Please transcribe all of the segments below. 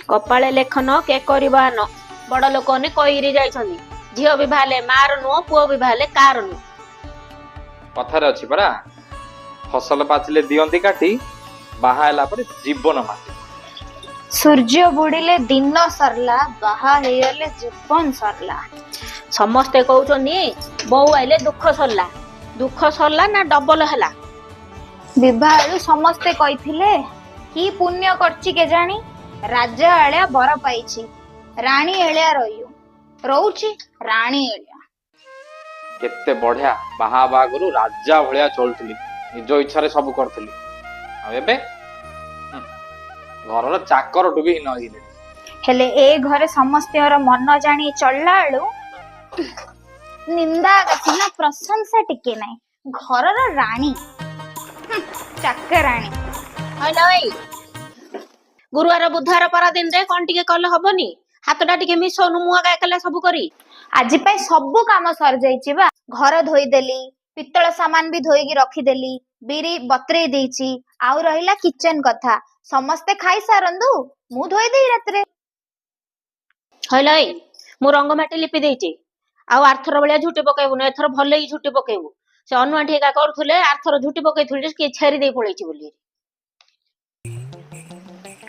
କପାଳେ ଲେଖନ କେ କରିବ ଆନ। ବଡ ଲୋକମାନେ କହିରି ଯାଇଛନ୍ତି, ଝିଅ ବିବାହ ହେଲେ ମାର ନୁହଁ, ପୁଅ ବିବାହ ହେଲେ କାର ନୁହଁ। କଥାରେ ଅଛି ପରା, ଫସଲ ପାଚିଲେ ଦିଅନ୍ତି କାଟି, ବାହା ହେଲା ପରେ ଜୀବନ ମାଟି। ସୂର୍ଯ୍ୟ ବୁଡିଲେ ଦିନ ସରିଲା, ବାହା ହେଇଗଲେ ଜୀବନ ସରିଲା। ସମସ୍ତେ କହୁଛନ୍ତି ବୋଉ ଆଇଲେ ଦୁଃଖ ସରିଲା। ଦୁଃଖ ସରିଲା ନା ଡବଲ ହେଲା? ବିବାହ ବେଳୁ ସମସ୍ତେ କହିଥିଲେ, କି ପୁଣ୍ୟ କରିଛି କେଜାଣି, ରାଜା ଏଳିଆ ବର ପାଇଛି, ରାଣୀ ଏଳିଆ ରହିବ। ରହୁଛି ରାଣୀ ଏଳିଆ। କେତେ ବଢିଆ, ବାହା ହେବା ଆଗରୁ ରାଜା ଭଳିଆ ଚଳୁଥିଲି, ନିଜ ଇଚ୍ଛାରେ ସବୁ କରୁଥିଲି। ଆଉ ଏବେ ଘରର ଚାକରଠୁ ବି ହୀନ ହେଇଗଲେଣି। ହେଲେ ଏ ଘରେ ସମସ୍ତଙ୍କର ମନ ଜାଣି ଚଳିଲା ବେଳୁ ନିନ୍ଦା ସିନା, ପ୍ରଶଂସା ଟିକେ ନାହିଁ। ଘରର ରାଣୀ, ଚାକରାଣୀ। ହଇଲ ଭାଇ, ଗୁରୁବାର ବୁଧବାର ପରାଦିନରେ କଣ ଟିକେ କଲେ ହବନି? ହାତଟା ଟିକେ ମିଶଉନୁ, ମୁଁ ଆଗା ଏକଲା ସବୁ କରି। ଆଜି ପାଇଁ ସବୁ କାମ ସରିଯାଇଛି ବା। ଘର ଧୋଇଦେଲି, ପିତ୍ତଳ ସାମାନ ବି ଧୋଇକି ରଖିଦେଲି, ବିରି ବତୁରେଇ ଦେଇଛି। ଆଉ ରହିଲା କିଚେନ କଥା, ସମସ୍ତେ ଖାଇ ସାରନ୍ତୁ, ମୁଁ ଧୋଇଦେବି ରାତିରେ। ହଇଲ ଏଇ, ମୁଁ ରଙ୍ଗ ମାଟି ଲିପି ଦେଇଛି। ଆଉ ଆରଥର ଭଳିଆ ଝୁଟି ପକେଇବୁନି, ଏଥର ଭଲେଇ ଝୁଟି ପକେଇବୁ। ସେ ଅନୁଆଣ୍ଟି ଏକା କରୁଥିଲେ, ଆରଥର ଝୁଟି ପକେଇଥିଲେ, କିଏ ଛେରି ଦେଇ ପଳେଇଛି ବୋଲି।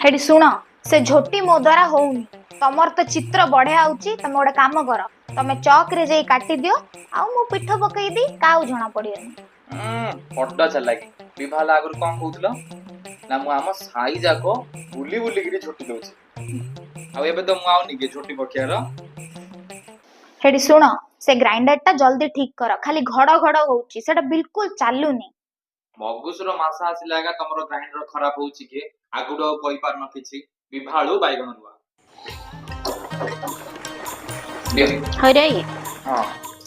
ହେଠି ଶୁଣ, ସେ ଝୋଟି ମୋ ଦ୍ଵାରା ହଉନି। ତମର ତ ଚିତ୍ର ବଢିଆ ହଉଛି। ତମେ ଗୋଟେ କାମ କର, ତମେ ଚକ୍ ରେ ଯାଇ କାଟିଦିଅ ଆଉ ମୁଁ ପିଠ ପକେଇବି, କାହାକୁ ଜଣା ପଡିବନି। ବଡ ଚାଲାକି। ବିବାହ ହେଲା ଆଗରୁ କଣ କହୁଥିଲ ନା, ମୁଁ ଆମ ସାଇ ଯାକ ବୁଲି ବୁଲିକିରି ଝୋଟି ଦଉଛି। ଆଉ ଏବେ ତ ମୁଁ ଆଉ ନିକେ ଝୋଟି ପକେଇବାର। ହେଠି ଶୁଣ, ସେ ଗ୍ରାଇଣ୍ଡର ଟା ଜଲ୍ଦି ଠିକ କର। ଖାଲି ଘଡ ଘଡ ହଉଛି, ସେଟା ବିଲକୁଲ ଚାଲୁନି। ମଗୁସୁର ମାସ ଆସିଲେ ଆଗା ତମର ଗ୍ରାଇଣ୍ଡର ଖରାପ ହଉଛି କି? ଆଗରୁ ଆଉ କହିପାରୁନ କିଛି। ବିଭାଳୁ ବାଇଗଣ ରୁଆ ଦିଅ। ହଇରେ। ହଁ।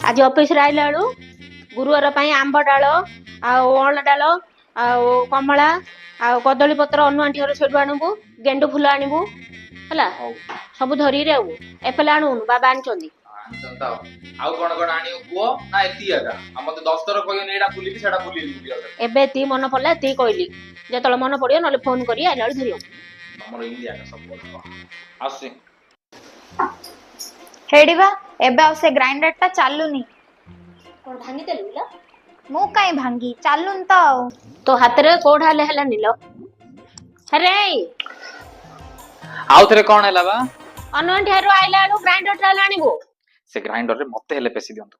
ଆଜି ଅଫିସରେ ଆଇଲା ବେଳୁ ଗୁରୁବାର ପାଇଁ ଆମ୍ବ ଡାଳ ଆଉ ଅଁଳା ଡାଳ ଆଉ କମଳା ଆଉ କଦଳୀ ପତ୍ର ଅନୁଆଣ୍ଟି ଘର ସେଇଠୁ ଆଣିବୁ। ଗେଣ୍ଡୁ ଫୁଲ ଆଣିବୁ, ହେଲା? ହଉ। ସବୁ ଧରିକିରି ଆଇବୁ। ଏପେଲେ ଆଣୁନୁ, ବାବା ଆଣିଛନ୍ତି। ଆଣିଛନ୍ତି ତ। ଆଉ କଣ କଣ ଆଣିବ କୁହ ନା ଏତିକି ଏକା? ଆଉ ମତେ 10 ଥର କହିବନି, ଏଇଟା ଭୁଲିବି, ସେଇଟା ଭୁଲିବି ବୋଲି ଆଉ। ଏବେ ଏତିକି ମନେ ପଡିଲା, ଏତିକି କହିଲି। ଯେତେବେଳେ ମନେ ପଡିବ ନହେଲେ ଫୋନ କରି ଆଇଲା ବେଳୁ ଧରିବ। ତମର ଏମିତି ଏକା ସବୁ। ଆସୁଛି। ହେଇଠି ବା, ଏବେ ଆଉ ସେ ଗ୍ରାଇଣ୍ଡର ଟା ଚାଲୁନି। କଣ ଭାଙ୍ଗିଦେଲୁ ଲୋ? ମୁଁ କାଇଁ ଭାଙ୍ଗି, ଚାଲୁନି ତ ଆଉ। ତୋ ହାତରେ କୋଉଟା ହେଲେ ହେଲାନି ଲୋ? ଆରେ। ଆଉ ଥରେ କଣ ହେଲା ବା? ଅନୁଆଣ୍ଟି ଘରୁ ଆଇଲା ବେଳୁ ଗ୍ରାଇଣ୍ଡର ଟା ହେଲେ ଆଣିବୁ। ସେ ଗ୍ରାଇଣ୍ଡରରେ ମତେ ହେଲେ ପେଶି ଦିଅନ୍ତୁ।